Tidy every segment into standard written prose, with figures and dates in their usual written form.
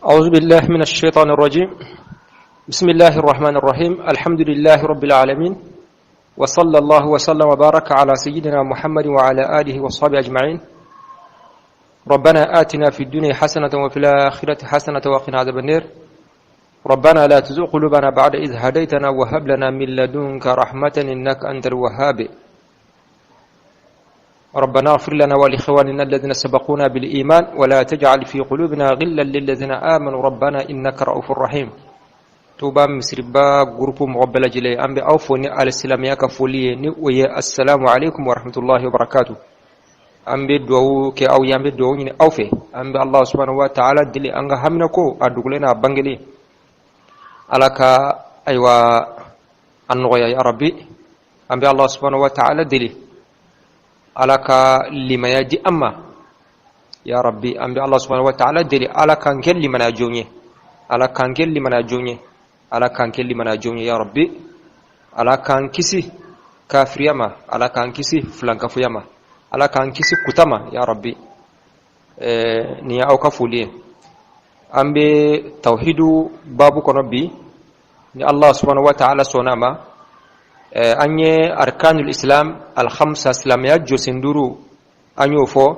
أعوذ بالله من الشيطان الرجيم. بسم الله الرحمن الرحيم. الحمد لله رب العالمين، وصلى الله وسلم وبارك على سيدنا محمد وعلى آله وصحبه أجمعين. ربنا آتنا في الدنيا حسنة وفي الآخرة حسنة وقنا عذاب النار. ربنا لا تزغ قلوبنا بعد إذ هديتنا وهب لنا من لدنك رحمة إنك أنت الوهاب. ربنا اغفر لنا ولإخواننا الذين سبقونا بالإيمان ولا تجعل في قلوبنا غلا للذين آمنوا ربنا إنك رؤوف رحيم. Tuba Misiriba groupe mɔgɔ bɛɛ lajɛlen, an bɛ aw fo ni alisilamɛya ka foli ye, ni o ye assalamu alaikum warahmatullahi wabarakatuh. An bɛ duwawu kɛ aw ye, an bɛ duwawu ɲini aw fɛ. An bɛ Allah subhanahu wa ta'ala deli, an ka haminako, a dogolen n'a bangelen, Ala ka ayiwa a nɔgɔya ya Rabbi. An bɛ Allah subhanahu wa ta'ala deli, Ala ka limaya di an ma ya Rabbi. An bɛ Allah subhanahu wa ta'ala deli, Ala k'an kɛ limaniya jɔn ye, Ala k'an kɛ limaniya jɔn ye, Ala k'an kɛ limaniya jɔn ye ya Rabbi. Ala k'an kisi kafiriya ma, Ala k'an kisi filankafoya ma, Ala k'an kisi kuta ma ya Rabbi. Nin ye aw ka foli ye. An bɛ tawhidu babu kɔnɔ bi, ni Allah subhanahu wa ta'ala sɔnna a ma. An ye arkanul islam alhamsa, silamɛya jɔsen duuru, an y'o fɔ.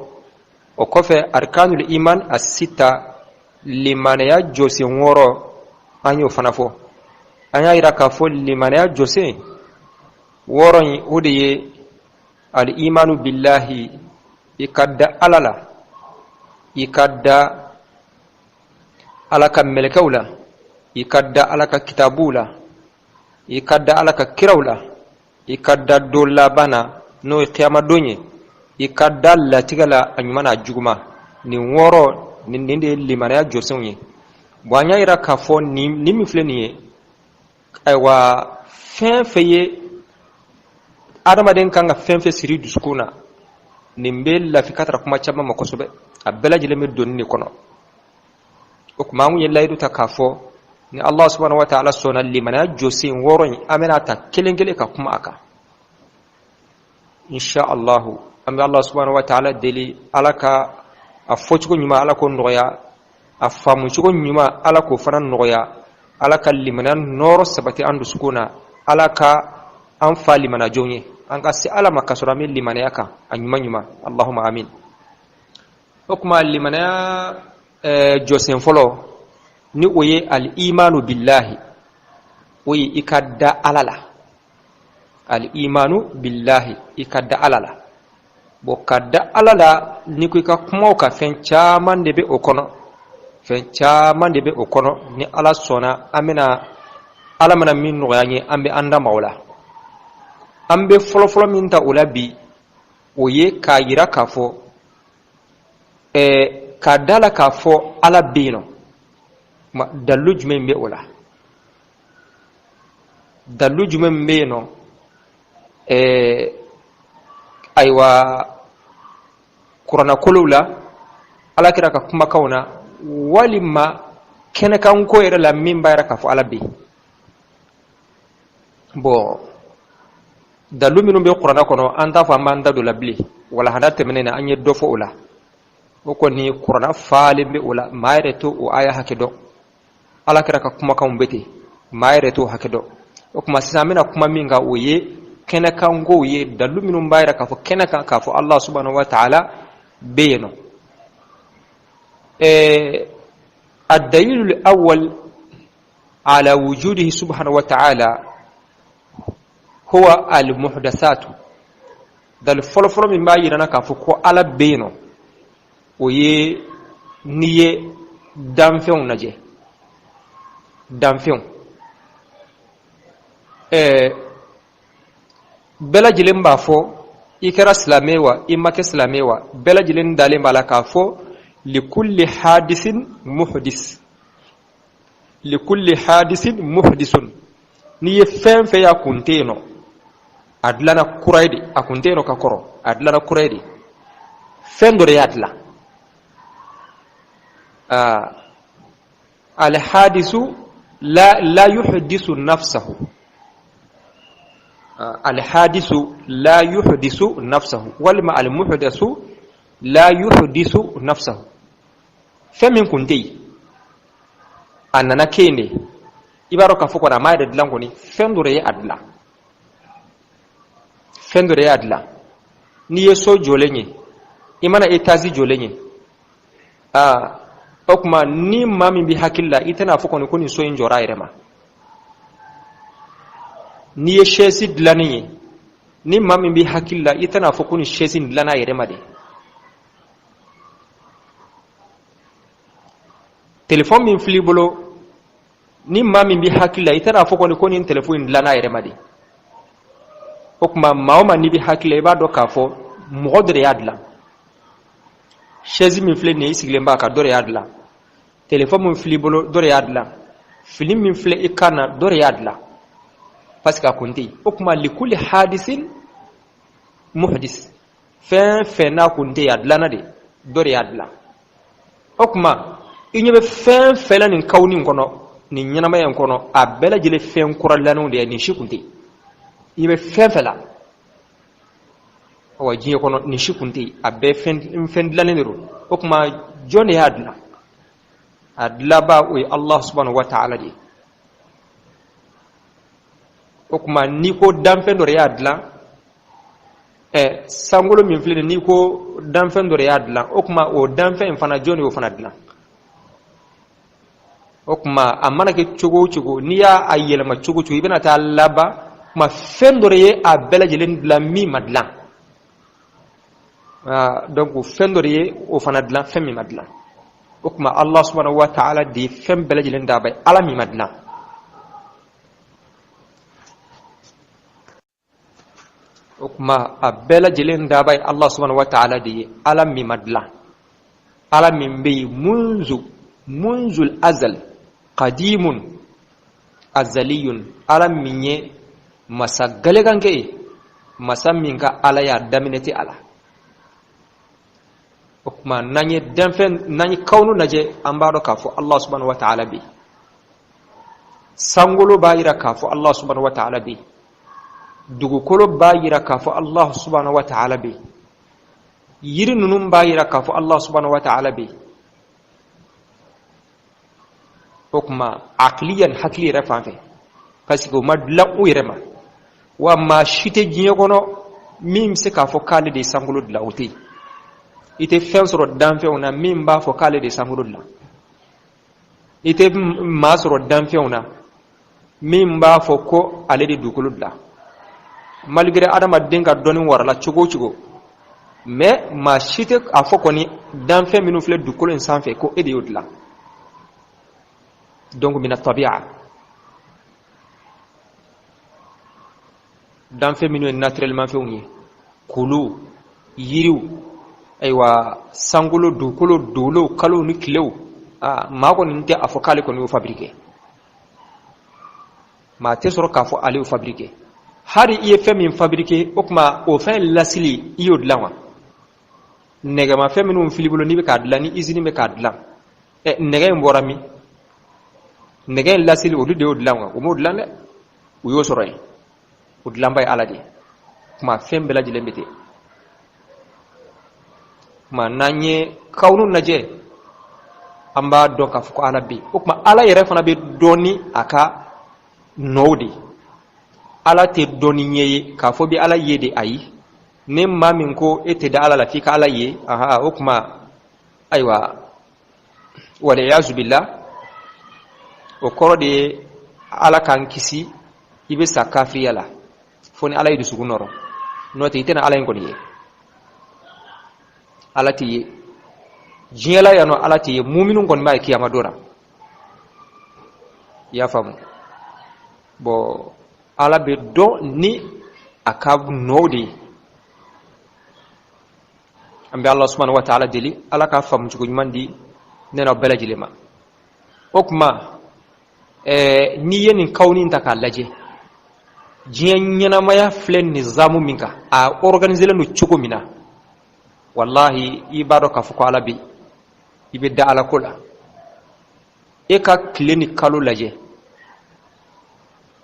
O kɔfɛ, arkanul iman asita, limanaya jɔsen wɔɔrɔ, an y'o fana fɔ. An y'a yira k'a fɔ limanaya jɔsen wɔɔrɔ in, o de ye al imanu billahi, i ka da Ala la, i ka da Ala ka mɛlɛkɛw la, i ka da Ala ka kitabuw la, i ka da Ala ka kiraw la, i ka da don laban na, n'o ye kiyamadon ye, i ka da latigɛ la, a ɲuman n'a juguman. Nin wɔɔrɔ nin de ye limanaya jɔsenw ye. Bon, an y'a yira k'a fɔ nin min filɛ nin ye, ayiwa, fɛn fɛn ye adamaden kan ka fɛn fɛn siri dusukun na, nin bɛ lafi ka tara kuma caman ma kosɛbɛ. A bɛɛ lajɛlen bɛ don nin de kɔnɔ. O tuma, an kun ye layidu ta k'a fɔ, ni Allah subhanahu wa ta'ala sɔnna, limanaya jɔsen wɔɔrɔ in, an bɛna ta kelen kelen ka kuma a kan insha Allahu. An bɛ Allah subhanahu wa ta'ala deli, Ala ka a fɔcogo ɲuman, Ala k'o nɔgɔya, a faamucogo ɲuman, Ala k'o fana nɔgɔya. Ala ka limaniya nɔɔrɔ sabati an dusukun na. Ala ka an fa limaniya jɔn ye, an ka se Ala ma ka sɔrɔ an bɛ limaniya kan a ɲuman ɲuman. Allahumma amin. O tuma, limaniya jɔsen fɔlɔ, ni o ye al-imanu billahi, o ye i ka da Ala la. Al-imanu billahi, i ka da Ala la. Bon, ka da Ala la, ni ko i ka kumaw ka, fɛn caman de bɛ o kɔnɔ, fɛn caman de bɛ o kɔnɔ. Ni Ala sɔnna, an bɛna, Ala mana min nɔgɔya an ye, an bɛ an da ma o la. An bɛ fɔlɔfɔlɔ min ta o la bi, o ye k'a yira k'a fɔ k'a da la k'a fɔ Ala bɛ yen nɔ. Dalilu jumɛn bɛ o la? Dalilu jumɛn bɛ yen nɔ? Ayiwa, kuranakolow la, Ala kira ka kumakanw na, walima kɛnɛkanko yɛrɛ la, min b'a yira k'a fɔ Ala bɛ yen. Bon, dalilu minnu bɛ kuranɛ kɔnɔ, an t'a fɔ an b'an da don la bilen. Walahada tɛmɛnen na, an ye dɔ fɔ o la. O kɔni, kuranɛ falen bɛ o la, maa yɛrɛ t'o o aya hakɛ dɔn. Ala kira ka kumakanw bɛ ten, maa yɛrɛ t'o hakɛ dɔn. O tuma, sisan an bɛna kuma min kan, o ye kɛnɛkankow ye, dalilu minnu b'a yira k'a fɔ kɛnɛ kan k'a fɔ Allah subhanahu wa ta'ala bɛ yen nɔ. الدليل الأول على وجوده سبحانه وتعالى هو المحدثات. Dalilu fɔlɔfɔlɔ min b'a yira na k'a fɔ ko Ala bɛ yen nɔ, o ye n'i ye danfɛnw lajɛ. Danfɛnw, bɛɛ lajɛlen b'a fɔ, i kɛra silamɛ wa, i ma kɛ silamɛ wa, bɛɛ lajɛlen dalen b'a la k'a fɔ likulli hadisin muhdis, likulli hadisin muhdisun. N'i ye fɛn fɛn y'a kun tɛ yen nɔ, a dilanna kura ye de. A kun tɛ yen nɔ ka kɔrɔ, a dilanna kura ye de. Fɛn dɔ de y'a dilan. Alhadisu la yuhdisu nafsahu, alhadisu la yuhdisu nafsahu, walima almuhdasu la yuhdisu nafsahu. Fɛn min kun tɛ yen. A nana kɛ yen de. I b'a dɔn k'a fɔ kɔni a m'a yɛrɛ dilan kɔni, fɛn dɔ de ye a dilan, fɛn dɔ de y'a dilan. N'i ye so jɔlen ye, i mana etazi jɔlen ye, aa, o tuma ni maa min bɛ hakili la, i tɛna fɔ kɔni ko nin so in jɔra a yɛrɛ ma. N'i ye sɛsi dilannen ye, ni maa min bɛ hakili la, i tɛna fɔ ko nin sɛsi in dilanna a yɛrɛ ma de. Telefɔni min filɛ i bolo, ni maa min bɛ hakili la, i tɛna fɔ kɔni ko nin telefɔni in dilanna a yɛrɛ ma de. O tuma maa o maa n'i bɛ hakili la, i b'a dɔn k'a fɔ mɔgɔ dɔ de y'a dilan. Chaise min filɛ nin ye, i sigilen b'a kan, dɔ de y'a dilan. Telefɔni min filɛ i bolo, dɔ de y'a dilan. Fini min filɛ i kan na, dɔ de y'a dilan, parce que a kun tɛ yen. O tuma likuli hadisin muhdis, fɛn fɛn n'a kun tɛ yen, a dilanna de, dɔ de y'a dilan. O tuma i ɲɛ bɛ fɛn fɛn na nin kawuni kɔnɔ, nin ɲɛnamaya in kɔnɔ, a bɛɛ lajɛlen fɛn kura dilannenw de ye, nin si kun tɛ yen. I ɲɛ bɛ fɛn fɛn la awa diɲɛ kɔnɔ, nin si kun tɛ yen, a bɛɛ fɛn dilannen de don. O tuma jɔn de y'a dilan? A dilanba, o ye Allah subhanahu wa ta'ala de ye. O tuma n'i ko danfɛn dɔ de y'a dilan, sankolo min filɛ nin, n'i ko danfɛn dɔ de y'a dilan, o tuma o danfɛn in fana, jɔn de y'o fana dilan? O tuma a mana kɛ cogo o cogo, n'i y'a yɛlɛma cogo o cogo, i bɛna taa laban tuma fɛn dɔ de ye a bɛɛ lajɛlen dilan min ma dilan. Donc fɛn dɔ de ye o fana dilan, fɛn min ma dilan. O tuma Allah subhanahu wa ta'ala de ye fɛn bɛɛ lajɛlen dabaa ye, Ala min ma dilan. O tuma a bɛɛ lajɛlen dabaa ye Allah subhanahu wa ta'ala de ye, Ala min ma dilan, Ala min bɛ yen munzul azal, qadimun azaliyun, Ala min ye masa galekankɛ ye, masa min ka Ala y'a daminɛ tɛ a la. O tuma n'an ye danfɛn, n'an ye kawunu lajɛ, an b'a dɔn k'a fɔ Allah subhanahu wa ta'ala bɛ yen. Sankolo b'a yira k'a fɔ Allah subhanahu wa ta'ala bɛ yen. Dugukolo b'a yira k'a fɔ Allah subhanahu wa ta'ala bɛ yen. Yiri ninnu b'a yira k'a fɔ Allah subhanahu wa ta'ala bɛ yen. O tuma akiliyan, hakili yɛrɛ fan fɛ, parce que o ma dilan u yɛrɛ ma. Wa maa si tɛ diɲɛ kɔnɔ min bɛ se k'a fɔ k'ale de ye sankolo dilan, o tɛ yen. I tɛ fɛn sɔrɔ danfɛnw na min b'a fɔ k'ale de ye sankolo dilan. I tɛ maa sɔrɔ danfɛnw na min b'a fɔ ko ale de dugukolo dilan, malgré adamaden ka dɔnni warala cogo o cogo. Mais maa si tɛ a fɔ kɔni danfɛn minnu filɛ dugukolo in sanfɛ ko e de y'o dilan. Donc mina tabi'a, danfɛn minnu ye naturellement fɛnw ye, kulu, yiriw, ayiwa, sankolo, dugukolo, dolow, kalow ni tilew, aa, maa kɔni tɛ a fɔ k'ale kɔni y'o fabriquer. Maa tɛ sɔrɔ k'a fɔ ale y'o fabriquer. Hali i ye fɛn min fabriquer, o tuma o fɛn lasili, i y'o dilan wa? Nɛgɛmafɛn minnu fil'i bolo, n'i bɛ k'a dilan, ni usine bɛ k'a dilan, ɛ, nɛgɛ in bɔra min? Nɛgɛ in lasili, olu de y'o dilan wa? O m'o dilan dɛ, u y'o sɔrɔ yen. O dilanba ye Ala de ye. Kuma fɛn bɛɛ lajɛlen bɛ ten. Kuma n'an ye kawunu lajɛ, an b'a dɔn k'a fɔ ko Ala bɛ yen. O tuma Ala yɛrɛ fana bɛ dɔn ni a ka nɔw de ye. Ala tɛ dɔn ni ɲɛ ye k'a fɔ bɛ Ala ye de, ayi. Ni maa min ko e tɛ da Ala la f'i ka Ala ye, aha, o tuma ayiwa, waliyazu billah, o kɔrɔ de ye Ala k'an kisi, i bɛ sa kafiriya la, fo ni Ala ye dusukun nɔrɔ. N'o tɛ, i tɛna Ala in kɔni ye. Ala tɛ ye diɲɛ la yan nɔ, Ala tɛ ye. Muminu kɔni b'a ye kiyama don na, i y'a faamu. Bɔn, Ala bɛ dɔn ni a ka nɔw de ye. An bɛ Allah subhanahu wa ta'ala deli, Ala k'a faamu cogo ɲuman di ne n'aw bɛɛ lajɛlen ma. O tuma n'i ye nin kawuni ta k'a lajɛ, diɲɛ ɲɛnamaya filɛ nizamu min kan, a organiselen don cogo min na, walahi, i b'a dɔn k'a fɔ ko Ala bɛ, i bɛ da Ala ko la. E ka tile ni kalo lajɛ,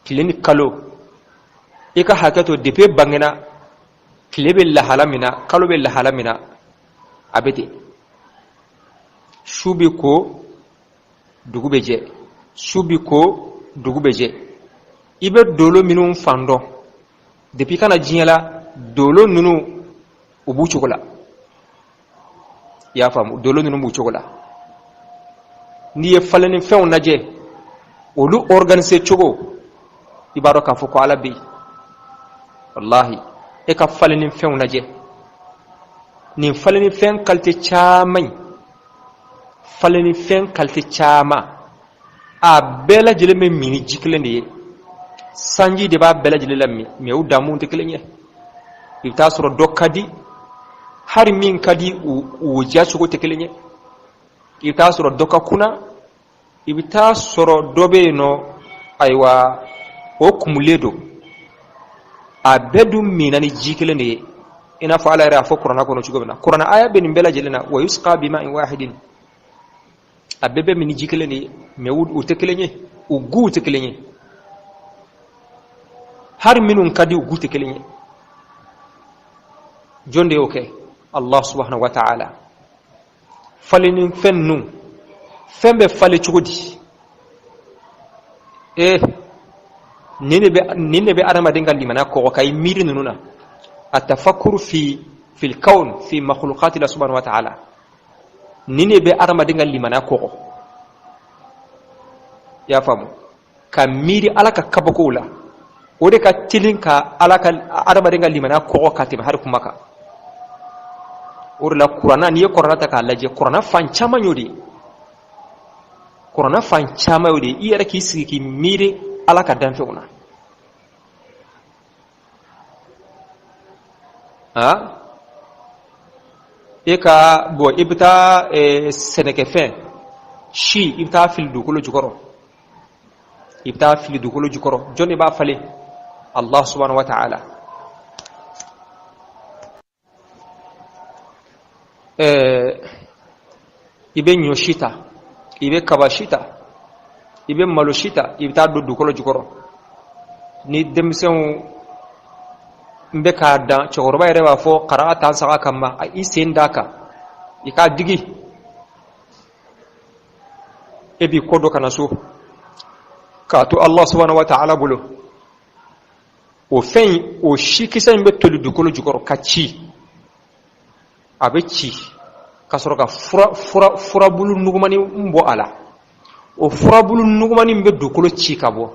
tile ni kalo, i ka hakɛ to, depuis e bangena, tile bɛ lahala min na, kalo bɛ lahala min na, a bɛ ten. Su bɛ ko, dugu bɛ jɛ. Su bi ko, dugu bɛ jɛ. I bɛ dolo minnu fan dɔn depuis i ka na diɲɛ la, dolo ninnu u b'u cogo la. I y'a faamu? Dolo ninnu b'u cogo la. N'i ye falenni fɛnw lajɛ, olu organiser cogo, i b'a dɔn k'a fɔ ko Ala bɛ yen. Walahi, e ka falenni fɛnw lajɛ, nin falenni fɛn qualité caman in, falenni fɛn qualité caman, a bɛɛ lajɛlen bɛ min ni ji kelen de ye. Sanji de b'a bɛɛ lajɛlen lamin, mais u damuw tɛ kelen ye. I bɛ taa sɔrɔ dɔ ka di, hali min ka di, u diya cogo tɛ kelen ye. I bɛ taa sɔrɔ dɔ ka kunna, i bɛ taa sɔrɔ dɔ bɛ yen nɔ, ayiwa, o kumulen don. A bɛɛ dun minna ni ji kelen de ye, i n'a fɔ Ala yɛrɛ y'a fɔ kuranna kɔnɔ cogo min na. Kuranna aya bɛ nin bɛɛ lajɛlen na: wa yusqa bima'in wahidin. A bɛɛ bɛ min ni ji kelen de ye, mais u tɛ kelen ye, u guw tɛ kelen ye. Hali minnu ka di, u gu tɛ kelen ye. Jɔn de y'o kɛ? Allah subhanahu wa ta'ala. Falenni fɛn ninnu, fɛn bɛ falen cogo di? Ee, nin de bɛ adamaden ka limaniya kɔgɔ, ka i miiri ninnu na. Atafakuru fi fil kawn fi makhluqati la subhanahu wa ta'ala, nin de bɛ adamaden ka limaniya kɔgɔ. I y'a faamu? Ka miiri Ala ka kabakow la, o de ka telin ka Ala ka adamaden ka limaniya kɔgɔ ka tɛmɛ hali kuma kan. O de la, kuranna, n'i ye kuranna ta k'a lajɛ, kuranna fan caman y'o de ye. Kuranna fan caman y'o de ye. I yɛrɛ k'i sigi k'i miiri Ala ka danfɛnw na. A e ka bɔn, i bɛ taa sɛnɛkɛfɛn si, i bɛ taa fili dugukolo jukɔrɔ, i bɛ taa fili dugukolo jukɔrɔ, jɔn de b'a falen? Allah subhanahu wa ta'ala. I bɛ ɲɔ si ta, i bɛ kaba si ta, i bɛ malo si ta, i bɛ taa don dugukolo jukɔrɔ. Ni denmisɛnw n bɛ k'a dan, cɛkɔrɔba yɛrɛ b'a fɔ: kara ta saga kama, i sen d'a kan, i k'a digi. E b'i kɔ don ka na so k'a to Allah subhanahu wa ta'ala bolo. O fɛn in, o sikisɛ in bɛ toli dugukolo jukɔrɔ ka ci. A bɛ ci ka sɔrɔ ka furabulu nugumani bɔ a la. O furabulu nugumani bɛ dugukolo ci ka bɔ.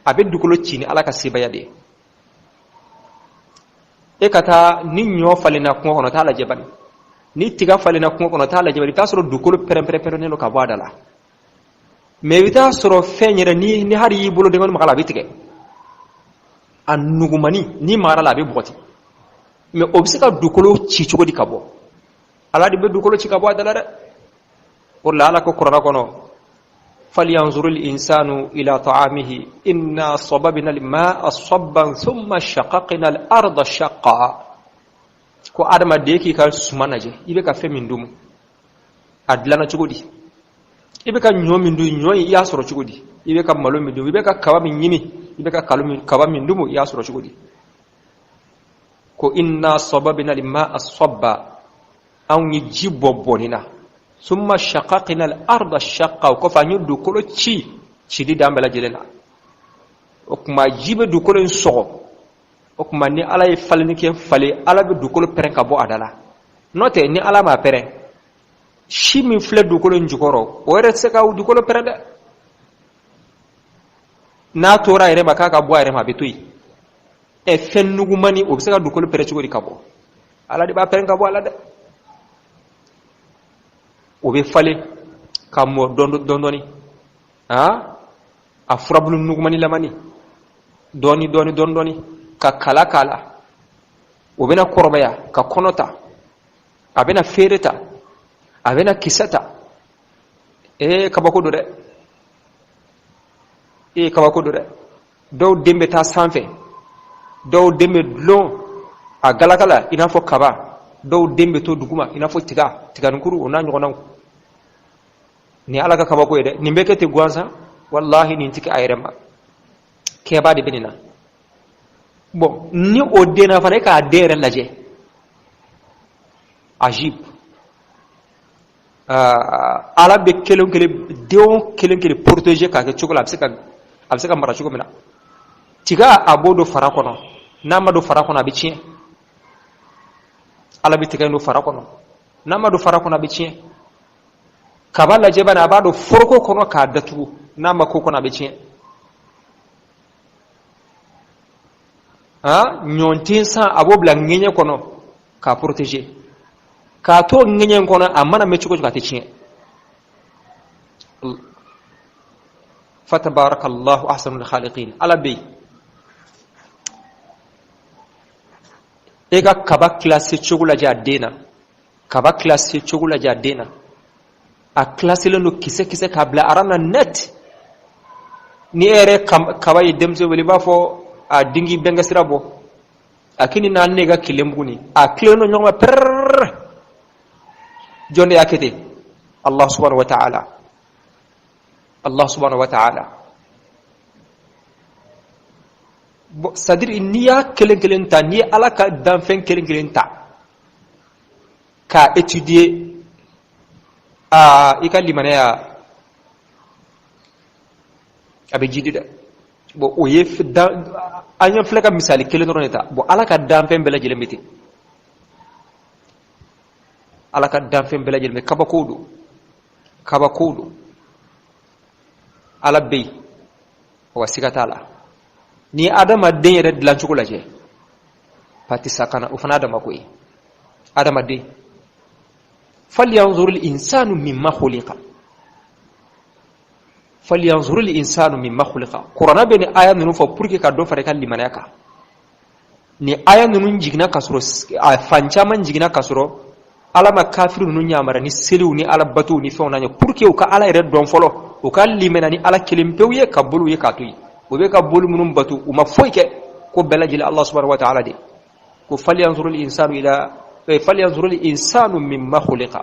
A bɛ dugukolo ci ni Ala ka sebaya de ye. E ka taa ni ɲɔ falenna kungo kɔnɔ, t'a lajɛ bani. Ni tiga falenna kungo kɔnɔ, t'a lajɛ bani. I bɛ taa sɔrɔ dugukolo pɛrɛn-pɛrɛn-pɛrɛnnen don ka bɔ a da la. Mais i bɛ taa sɔrɔ fɛn yɛrɛ, ni hali y'i bolo denkɔni maga la, a bɛ tigɛ. A nugumani, n'i magara la, a bɛ bɔgɔti. Mais o bɛ se ka dugukolo ci cogo di ka bɔ? Ala de bɛ dugukolo ci ka bɔ a da la dɛ. O de la, Ala ko kuranɛ kɔnɔ: falyanzuru al-insanu ila ta'amihi inna sababna al-ma'a sabban thumma shaqaqna al-arda shaqqa. Ko adamaden k'i ka suman lajɛ, i bɛ ka fɛn min dun, a dilanna cogo di? I bɛ ka ɲɔ min dun, ɲɔ in, i y'a sɔrɔ cogo di? I bɛ ka malo min dun, i bɛ ka kaba min ɲimi, i bɛ ka kaba min dun, i y'a sɔrɔ cogo di? Ko inna sababna al-ma'a sabba, anw ye ji bɔ bɔnni na, summa shaqaqna al-arda shaqqa, o kɔfɛ an ye dugukolo ci cili dan bɛɛ lajɛlen na. O tuma ji bɛ dugukolo in sɔgɔ. O tuma ni Ala ye falenni kɛ falen, Ala bɛ dugukolo pɛrɛn ka bɔ a da la. N'o tɛ, ni Ala m'a pɛrɛn, si min filɛ dugukolo in jukɔrɔ, o yɛrɛ tɛ se ka dugukolo pɛrɛn dɛ. N'a tora a yɛrɛ ma k'a ka bɔ a yɛrɛ ma, a bɛ to yen. Ɛ, fɛn nugumani, o bɛ se ka dugukolo pɛrɛn cogo di ka bɔ? Ala de b'a pɛrɛn ka bɔ a la dɛ. O bɛ falen ka mɔ dɔɔni dɔɔni, a furabulu nugumani lamani, dɔɔni dɔɔni dɔɔni dɔɔni, ka kala k'a la. O bɛna kɔrɔbaya ka kɔnɔ ta, a bɛna feere ta, a bɛna kisɛ ta. Ee, kabako don dɛ! Ee, kabako don dɛ! Dɔw den bɛ taa sanfɛ, dɔw den bɛ dulon a galaka la i n'a fɔ kaba, dɔw den bɛ to duguma i n'a fɔ tiga, tiganikuru, o n'a ɲɔgɔnnaw. Nin Ala ka kabako ye dɛ. Nin bɛ kɛ ten gansan? Walahi, nin tɛ kɛ a yɛrɛ ma. Kɛba de bɛ nin na. Bɔn, ni o denna fana, e k'a den yɛrɛ lajɛ, ajib. Ala bɛ kelen kelen denw kelen kelen protéger k'a kɛ cogo la a bɛ se ka mara cogo min na. Tiga, a b'o don fara kɔnɔ. N'a ma don fara kɔnɔ, a bɛ tiɲɛ. Ala bɛ tiga in don fara kɔnɔ. N'a ma don fara kɔnɔ, a bɛ tiɲɛ. Kaba lajɛ bani, a b'a don foroko kɔnɔ k'a datugu. N'a ma k'o kɔnɔ, a bɛ tiɲɛ. Ɲɔnten san, a b'o bila ŋɛɲɛ kɔnɔ k'a protéger, k'a to ŋɛɲɛ kɔnɔ. A mana mɛn cogo cogo, a tɛ tiɲɛ. Fatabarakallahu ahsanul khaliqin. Ala bɛ yen. E ka kaba kilase cogo lajɛ a den na. Kaba kilase cogo lajɛ a den na. A kilaselen don kisɛ kisɛ k'a bila rang na net. Ni e yɛrɛ kaba ye denmisɛn wele, i b'a fɔ a dingi bɛnkɛ sira bɔ a kini n'a ne ka kilen buguni. A tilen don ɲɔgɔn ma pɛrɛrɛ. Jɔn de y'a kɛ ten? Allah subhanahu wa ta'ala, Allah subhanahu wa ta'ala. Bon, c'est à dire, n'i y'a kelen kelen ta, n'i ye Ala ka danfɛn kelen kelen ta k'a étudier, aa, i ka limanaya a bɛ jidi dɛ. Bon, o ye an ye filɛ ka misali kelen dɔrɔn de ta. Bon, Ala ka danfɛn bɛɛ lajɛlen bɛ ten. Ala ka danfɛn bɛɛ lajɛlen bɛ, kabakow don, kabakow don. Ala bɛ yen wa, siga t'a la. Ni ye adamaden yɛrɛ dilancogo lajɛ, pati sakana, o fana adama ko ye. Adamaden, falyanzuru insanu mimma khuliqa, falyanzuru insanu mimma khuliqa. Kuranɛ bɛ ni aya ninnu fɔ pour que ka dɔ fara i ka limanaya kan. Ni aya ninnu jiginna ka sɔrɔ, a fan caman jiginna ka sɔrɔ Ala ma kafiri ninnu yamara ni seliw ni Ala batow ni fɛnw na ɲɛ, pour que u ka Ala yɛrɛ dɔn fɔlɔ, u ka limana ni Ala kelen pewu ye, ka boliw ye k'a to yen. U bɛ ka boli minnu bato, u ma foyi kɛ ko bɛɛ lajɛlen Allah subhanahu wa ta'ala de ko falyanzuru insanu ila falyanzuru insanu mimma khuliqa,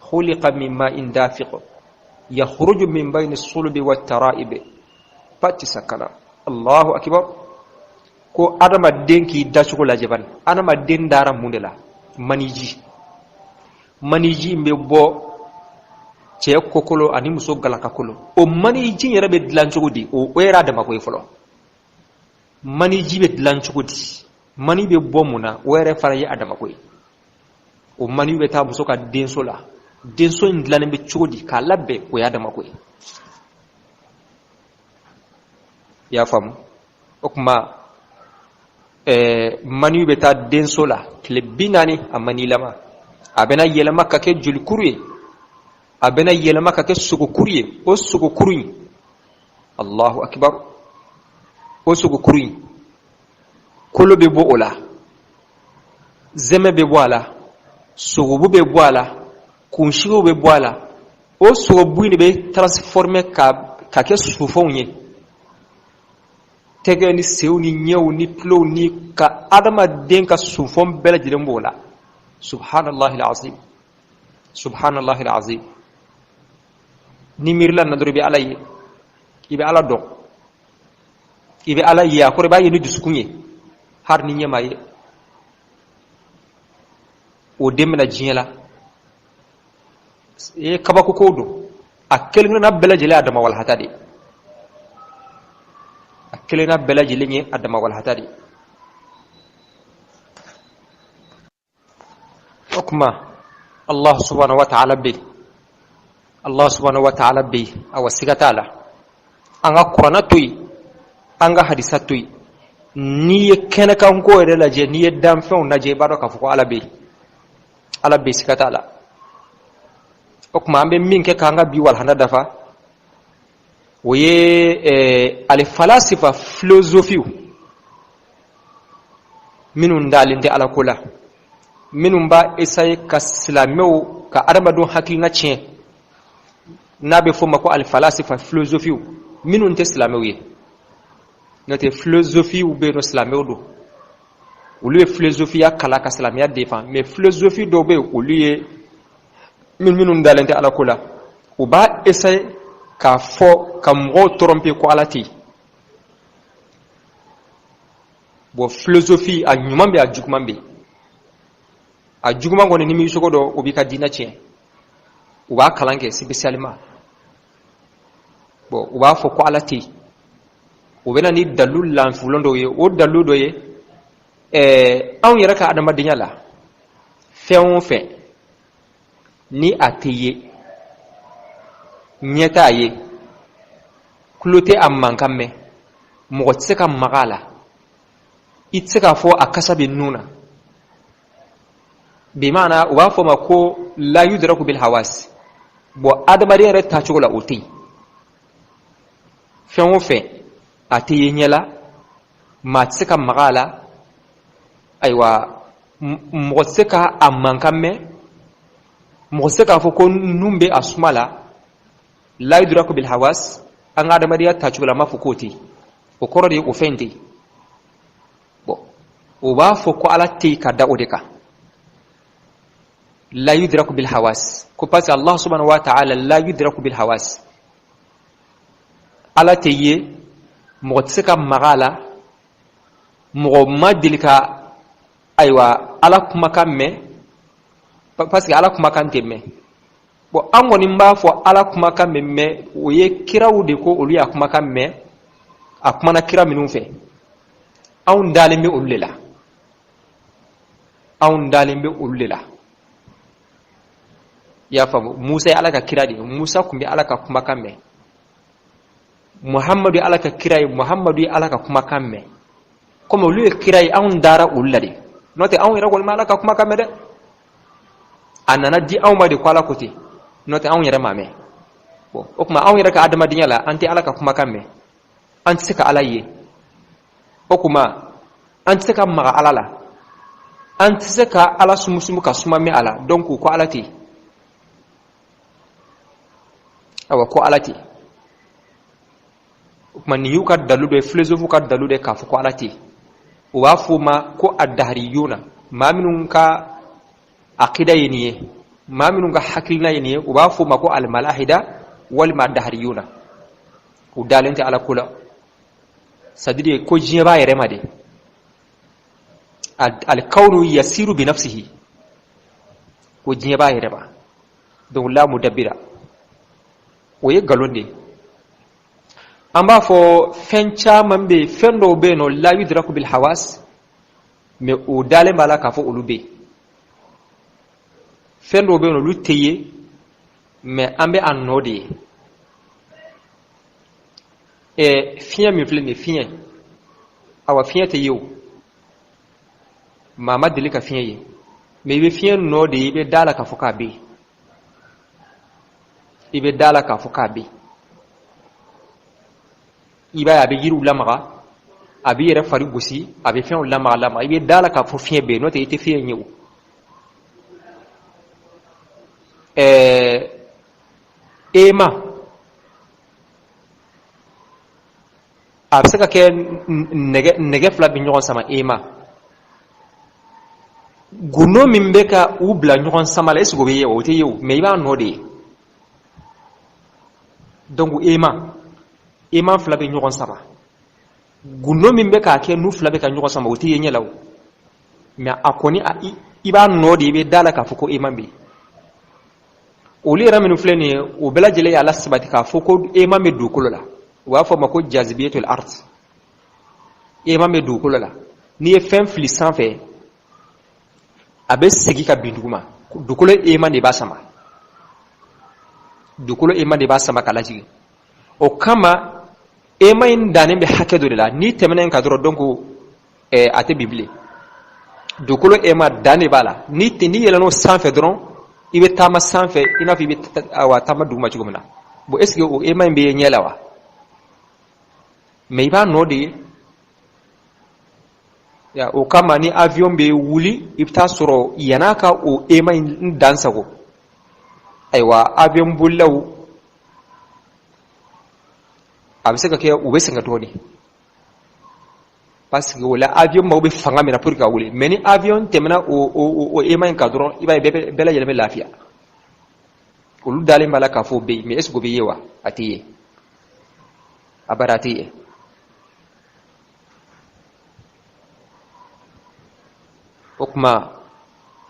khuliqa min ma'in dafiq yakhruju min bayni sulubi wat tara'ib. Pati sakana, Allahu akbar. Ko adamaden k'i dacogo lajɛ bani. Adamaden dara mun de la? Maniji. Maniji in bɛ bɔ cɛ kokolo ani muso galakakolo. O maniji yɛrɛ bɛ dilan cogo di? O yɛrɛ a damako ye fɔlɔ. Maniji bɛ dilan cogo di? Mani bɛ bɔ mun na? O yɛrɛ fana ye a damako ye. O mani bɛ taa muso ka denso la. Denso in dilannen bɛ cogo di k'a labɛn? O y'a damako ye. I y'a faamu? O tuma mani bɛ taa denso la tile 40. A manilama, a bɛna yɛlɛma ka kɛ jolikuru ye, a bɛna yɛlɛma ka kɛ sogokuru ye. O sogokuru in, Allahu akbar, o sogokuru in, kolo bɛ bɔ o la, zɛmɛ bɛ bɔ a la, sogobu bɛ bɔ a la, kunsigiw bɛ bɔ a la. O sogobu in de bɛ transformer ka kɛ sufɛnw ye, tɛgɛ ni senw ni ɲɛw ni tulow ni ka adamaden ka sunfɛn bɛɛ lajɛlen b'o la. Subhanallahi alazim, subhanallahi alazim. Ni miirila na dɔrɔn, i bɛ Ala ye, i bɛ Ala dɔn, i bɛ Ala ye. A kɔrɔ, i b'a ye ni dusukun ye, hali ni ɲɛ ma ye. O den bɛna diɲɛ la e kabako ko don. A kelen kelenna bɛɛ lajɛlen a dama walahata de. A kelenna bɛɛ lajɛlen ye a dama walahata de. O tuma Allah subhanahu wa ta'ala bɛ yen, Allah subhanahu wa ta'ala bɛ yen. Awa, siga t'a la. An ka kuranna to yen, an ka hadisa to yen. N'i ye kɛnɛkanko yɛrɛ lajɛ, n'i ye danfɛnw lajɛ, i b'a dɔn k'a fɔ ko Ala bɛ yen, Ala bɛ yen, siga t'a la. O tuma an bɛ min kɛ k'an ka bi walahanda dafa, o ye alifalasifa, filozofiw minnu dalen tɛ Ala ko la, minnu b'a essayer ka silamɛw ka adamadenw hakilina tiɲɛ, n'a bɛ f'o ma ko alifalasifa, filozofiw minnu tɛ silamɛw ye. N'o tɛ, filozofiw bɛ yen nɔ, silamɛw don, olu ye filozofiya kalan ka silamɛya défend. Mais filozofi dɔw bɛ yen, olu ye minnu dalen tɛ Ala ko la, u b'a essayer k'a fɔ ka mɔgɔw tromper ko Ala tɛ yen. Bon, philosophie, a ɲuman bɛ, a juguman bɛ. A juguman kɔni, ni m'i sogo dɔn, o b'i ka diinɛ tiɲɛ. U b'a kalan kɛ spécialement. Bon, u b'a fɔ ko Ala tɛ yen. U bɛ na ni dalu lanfulon dɔw ye. O dalu dɔ ye, anw yɛrɛ ka adamadenya la, fɛn o fɛn ni a tɛ ye, ɲɛ t'a ye, tulo tɛ a mankan mɛn, mɔgɔ tɛ se ka maga a la, i tɛ se k'a fɔ a kasa bɛ nun na, bimaana u b'a fɔ ma ko la yudraku bil hawas. Bon, adamadenya yɛrɛ taacogo la, o tɛ yen. Fɛn o fɛn a tɛ ye ɲɛ la, maa tɛ se ka maga a la, ayiwa, mɔgɔ tɛ se ka a mankan mɛn, mɔgɔ tɛ se k'a fɔ ko nun bɛ a suma la, la yudraku bil hawas, an ka adamadenya taacogo la, an b'a fɔ k'o tɛ yen. O kɔrɔ de ye o fɛn in tɛ yen. Bon, o b'a fɔ ko Ala tɛ yen ka da o de kan, la yudraku bil hawas, ko parce que Allah subhanahu wa ta'ala la yudraku bil hawas, Ala tɛ ye, mɔgɔ tɛ se ka maga a la, mɔgɔ ma deli ka, ayiwa, Ala kumakan mɛn, parce que Ala kumakan tɛ mɛn. Bon, an kɔni b'a fɔ Ala kumakan bɛ mɛn, o ye kiraw de ko olu y'a kumakan mɛn, a kumana kira minnu fɛ, anw dalen bɛ olu de la, anw dalen bɛ olu de la. I y'a faamu? Musa ye Ala ka kira de ye, Musa tun bɛ Ala ka kumakan mɛn. Muhamadu ye Ala ka kira ye, Muhamadu ye Ala ka kumakan mɛn. Komi olu ye kira ye, anw dara olu la de, n'o tɛ anw yɛrɛ kɔni ma Ala ka kumakan mɛn dɛ. A nana di anw ma de ko Ala ko ten, n'o tɛ anw yɛrɛ m'a mɛn. Bon, o tuma anw yɛrɛ ka adamadenya la, an tɛ Ala ka kumakan mɛn, an tɛ se ka Ala ye, o tuma an tɛ se ka maga Ala la, an tɛ se ka Ala sumusumu ka suma mɛn a la. Donc ko Ala tɛ yen. Awa, ko Ala tɛ yen. O tuma nin y'u ka dalu dɔ ye, philosophe ka dalu dɔ ye k'a fɔ ko Ala tɛ yen. U b'a fɔ o ma ko adahariyuna. Maa minnu ka akida ye nin ye, maa minnu ka hakilina ye nin ye, u b'a fɔ o ma ko alimalahida walima adahariyuna. U dalen tɛ Ala ko la, c'est à dire ko diɲɛ b'a yɛrɛ ma de, alikawnu yasiru bi nafsihi, ko diɲɛ b'a yɛrɛ ma, donc la mudabbira. O ye nkalon de ye. An b'a fɔ fɛn caman bɛ yen, fɛn dɔw bɛ yen nɔ, la yudraku bil hawas, mais o dalen b'a la k'a fɔ olu bɛ yen. Fɛn dɔw bɛ yen nɔ, olu tɛ ye, mais an bɛ a nɔ de ye. Fiɲɛ min filɛ nin ye, fiɲɛ, awa, fiɲɛ tɛ ye o, maa ma deli ka fiɲɛ ye, mais i bɛ fiɲɛ nɔ de ye, i bɛ da la k'a fɔ k'a bɛ yen, i bɛ da la k'a fɔ k'a bɛ yen. I b'a ye a bɛ yiriw lamaga, a b'i yɛrɛ fari gosi, a bɛ fɛnw lamaga lamaga, i bɛ da la k'a fɔ fiɲɛ bɛ yen, n'o tɛ i tɛ fiɲɛ ye o. Aimant, a bɛ se ka kɛ nɛgɛ fila bɛ ɲɔgɔn sama, aimant gundo min bɛ ka u bila ɲɔgɔn sama la, est-ce que o bɛ ye wa? O tɛ ye o, mais i b'a nɔ de ye. Donc aimant fila bɛ ɲɔgɔn sama, gundo min bɛ k'a kɛ n'u fila bɛ ka ɲɔgɔn sama, o tɛ ye ɲɛ la o, mais a kɔni i b'a nɔ de ye, i bɛ da la k'a fɔ ko aimant bɛ yen. Olu yɛrɛ minnu filɛ nin ye, o bɛɛ lajɛlen y'a la sabati k'a fɔ ko aimant bɛ dugukolo la. U b'a fɔ o ma ko jazibiyatul ard, aimant bɛ dugukolo la. N'i ye fɛn fili sanfɛ, a bɛ segin ka bin duguma, dugukolo aimant de b'a sama, dugukolo aimant de b'a sama ka lajigin. O kama aimant in dannen bɛ hakɛ dɔ de la, n'i tɛmɛna yen kan dɔrɔn, donc a tɛ bin bilen. Dugukolo aimant dan de b'a la, n'i yɛlɛn'o sanfɛ dɔrɔn, i bɛ taama sanfɛ i n'a fɔ i bɛ awa taama duguma cogo min na. Bon, est ce que o aimant in bɛ ye ɲɛ la wa? Mais i b'a nɔ de ye ya. O kama ni avion bɛ wuli, i bɛ taa sɔrɔ yann'a ka o aimant in dan sago, ayiwa, avion bolilaw, a bɛ se ka kɛ u bɛ sɛgɛn dɔɔnin, parce que o la avion mago bɛ fanga min na pour que ka wuli. Mais ni avion tɛmɛna o aimant in kan dɔrɔn, i b'a ye bɛɛ lajɛlen bɛ lafiya. Olu dalen b'a la k'a fɔ o bɛ yen, mais est ce que o bɛ ye wa? A tɛ ye abada, a tɛ ye. O tuma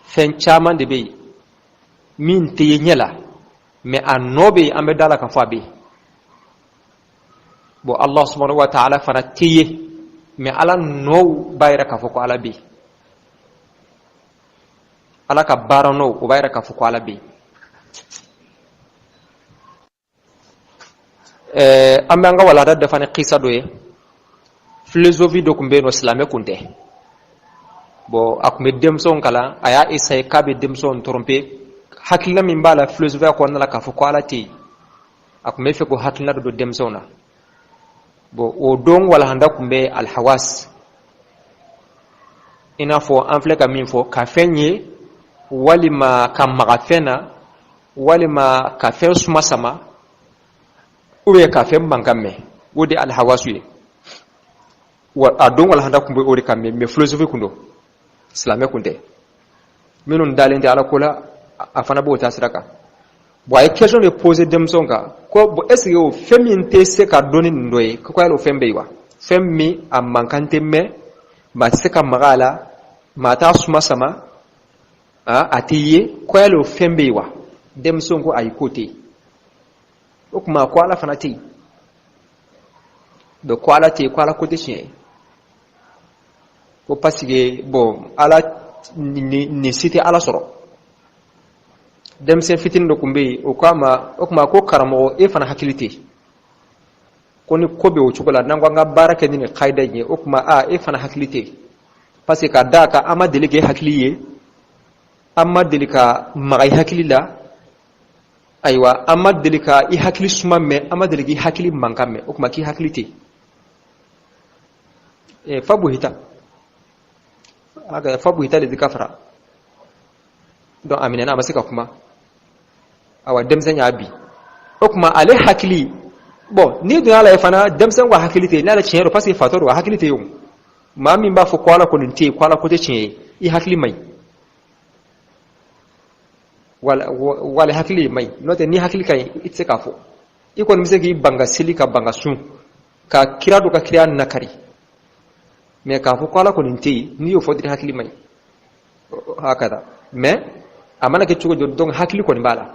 fɛn caman de bɛ yen min tɛ ye ɲɛ la. Mais a nɔ bɛ yen, an bɛ da la k'a fɔ a bɛ yen. Bon, Allah subhanahu wa ta'ala fana tɛ ye, mais Ala nɔw b'a yira k'a fɔ ko Ala bɛ yen. Ala ka baara nɔw, o b'a yira k'a fɔ ko Ala bɛ yen. An bɛ an ka walanda dafa ni kisa dɔ ye. Philosophie dɔ tun bɛ yen nɔ, silamɛ tun tɛ. Bon, a tun bɛ denmisɛnw kalan, a y'a essayer k'a bɛ denmisɛnw tromper. Hakilina min b'a la philosophie kɔnɔna la k'a fɔ ko Ala tɛ yen, a tun bɛ fɛ k'o hakilina dɔ don denmisɛnw na. Bon, o don walahanda tun bɛ alhawas, i n'a fɔ an filɛ ka min fɔ, ka fɛn ye walima ka maga fɛn na walima ka fɛn suma sama ou bien ka fɛn mankan mɛn, o de alhawasu ye. Wa a don walahanda tun bɛ o de kan, mais philosophie kun don, silamɛ kun tɛ. Minnu dalen tɛ Ala ko la, a fana b'o taasira kan. Bon, a ye question de poser denmisɛnw kan ko bon, est ce que o fɛn min tɛ se ka dɔn ni nin dɔ ye, ko yala o fɛn bɛ yen wa? Fɛn min a mankan tɛ mɛn, maa tɛ se ka maga a la, maa t'a suma sama, a tɛ ye, ko yala o fɛn bɛ yen wa? Denmisɛnw ko ayi, k'o tɛ yen. O tuma ko Ala fana tɛ yen. Donc ko Ala tɛ yen, ko Ala ko tɛ tiɲɛ ye, ko parce que bon, Ala nin si tɛ Ala sɔrɔ. Denmisɛn fitinin dɔ tun bɛ yen, o ko a ma, o tuma ko karamɔgɔ, e fana hakili tɛ yen, ko ni ko bɛ o cogo la, n'an ko an ka baara kɛ ni nin kayida in ye, o tuma a e fana hakili tɛ yen, parce que ka d'a kan an ma deli k'e hakili ye, an ma deli ka maga i hakili la, ayiwa, an ma deli ka i hakili suma mɛn, an ma deli k'i hakili mankan mɛn, o tuma k'i hakili tɛ yen. Fabuhita fabuhita de kafara. Donc a minɛna, a ma se ka kuma. Awa, denmisɛn y'a bi, o tuma ale hakili, bon, n'i dun y'a lajɛ fana, denmisɛn ko hakili tɛ yen, n'ale tiɲɛ don, parce que fatɔ don, a hakili tɛ yen. O maa min b'a fɔ ko Ala kɔni tɛ yen, ko Ala ko tɛ tiɲɛ ye, i hakili man ɲi, wala hakili man ɲi. N'o tɛ, ni hakili ka ɲi, i tɛ se k'a fɔ. I kɔni bɛ se k'i ban ka seli, ka ban ka sun, ka kira dɔ ka kira nakari, mais k'a fɔ ko Ala kɔni tɛ yen, n'i y'o fɔ dɔrɔn, hakili man ɲi. Hakada, mais a mana kɛ cogo jɔ, donc hakili kɔni b'a la.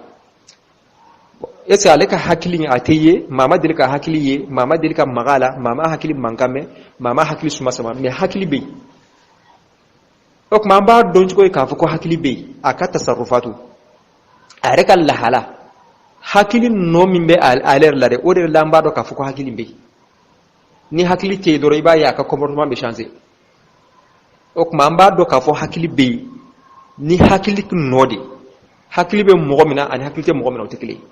Est ce que ale ka hakili a tɛ ye, maa ma deli ka hakili ye, maa ma deli ka maga a la, maa ma hakili mankan mɛn, maa ma hakili suma sama, mais hakili bɛ yen. O tuma an b'a dɔn cogo ye k'a fɔ ko hakili bɛ yen, a ka tasarufatu, a yɛrɛ ka lahala, hakili nɔ min bɛ ale yɛrɛ la dɛ, o de la an b'a dɔn k'a fɔ ko hakili bɛ yen. Ni hakili tɛ yen dɔrɔn, i b'a ye a ka comportement bɛ changer. O tuma an b'a dɔn k'a fɔ hakili bɛ yen ni hakili nɔ de. Hakili bɛ mɔgɔ min na ani hakili tɛ mɔgɔ min na, o tɛ kelen ye.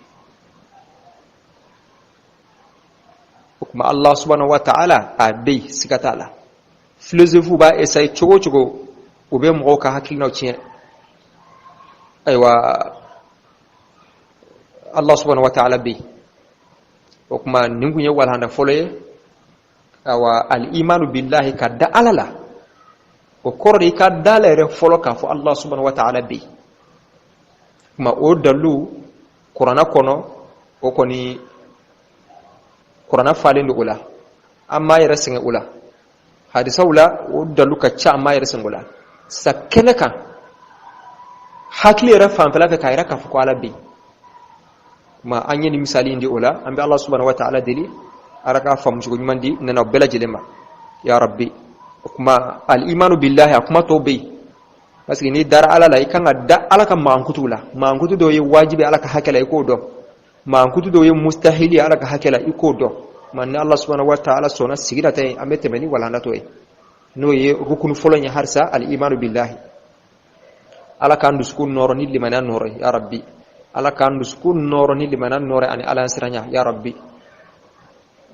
O tuma Allah subhanahu wa ta'ala a bɛ yen, siga t'a la. Philosophe b'a essayer cogo o cogo, u bɛ mɔgɔw ka hakilinaw tiɲɛ. Ayiwa, Allah subhanahu wa ta'ala bɛ yen. O tuma nin kun ye walanda fɔlɔ ye. Awa, al-imanu billahi, ka da Ala la, o kɔrɔ de i ka da la yɛrɛ fɔlɔ k'a fɔ Allah subhanahu wa ta'ala bɛ yen. Kuma o dalilu kuranna kɔnɔ, o kɔni kuranna falen don o la, an m'a yɛrɛ sɛgɛn o la. Hadisaw la, o dalilu ka ca, an m'a yɛrɛ sɛgɛn o la. Sa kɛnɛ kan, hakili yɛrɛ fanfɛla fɛ, k'a yira k'a fɔ ko Ala bɛ yen. Kuma an ye nin misali in di o la. An bɛ Allah subhanahu wa ta'ala deli, Ala k'a faamucogo ɲuman di nana bɛɛ lajɛlen ma, ya rabbi. O kuma al-imanu billahi, a kuma tɔw bɛ yen, parce que n'i dara Ala la, i kan ka da Ala ka mankutu la. Mankutu dɔw ye wajibi Ala ka hakɛ la, i k'o dɔn. Mankutu dɔw ye mustahili Ala ka hakɛ la, i k'o dɔn. Ma ni Allah subhanahu wa ta'ala sɔnna, sigi ta yen, an bɛ tɛmɛ ni walanda tɔ ye, n'o ye rukunu fɔlɔ ye halisa, al-imanu billahi. Ala k'an dusukun nɔrɔ ni limaniya nɔrɔ, ya rabbi. Ala k'an dusukun nɔrɔ ni limaniya nɔrɔ ani Ala siranya, ya rabbi.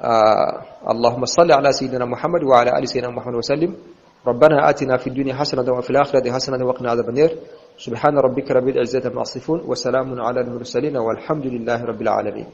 اللهم صل على سيدنا محمد وعلى آل سيدنا محمد وسلم. ربنا آتنا في الدنيا حسنة وفي الآخرة حسنة وقنا عذاب النار. سبحان ربك رب العزة عما يصفون وسلام على المرسلين والحمد لله رب العالمين.